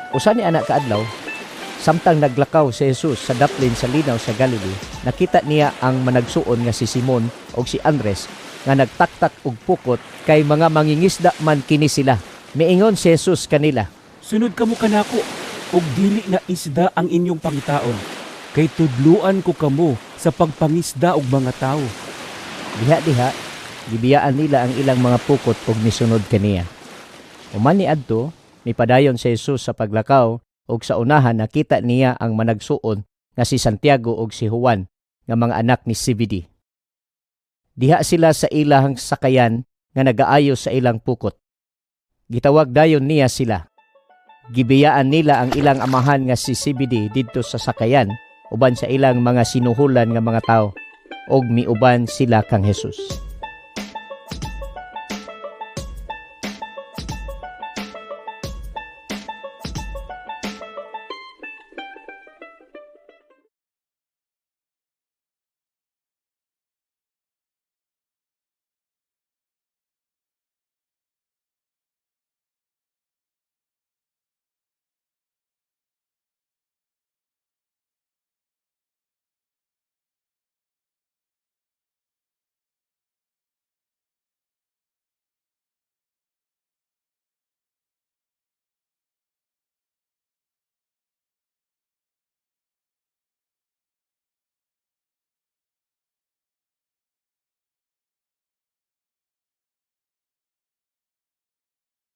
Usa ni ana ka adlaw, samtang naglakaw si Jesus sa daplin sa linaw sa Galilee, nakita niya ang managsuon nga si Simon ug si Andres nga nagtaktak og pukot kay mga mangingisda man kini sila. Miingon si Jesus kanila, "Sunod kamo kanako, ug dili na isda ang inyong pangitaon. Kay tudluan ko kamo sa pagpangisda og mga tawo." Diha-diha, gibiyaan nila ang ilang mga pukot ug nisunod kaniya. Human niadto, mipadayon si Jesus sa paglakaw ug sa unahan nakita niya ang managsuon nga si Santiago ug si Juan nga mga anak ni Zebedee. Diha sila sa ilang sakayan nga nagaayo sa ilang pukot. Gitawag dayon niya sila. Gibiyaan nila ang ilang amahan nga si Zebedee didto sa sakayan uban sa ilang mga sinuhulan nga mga tawo ug miuban sila kang Jesus.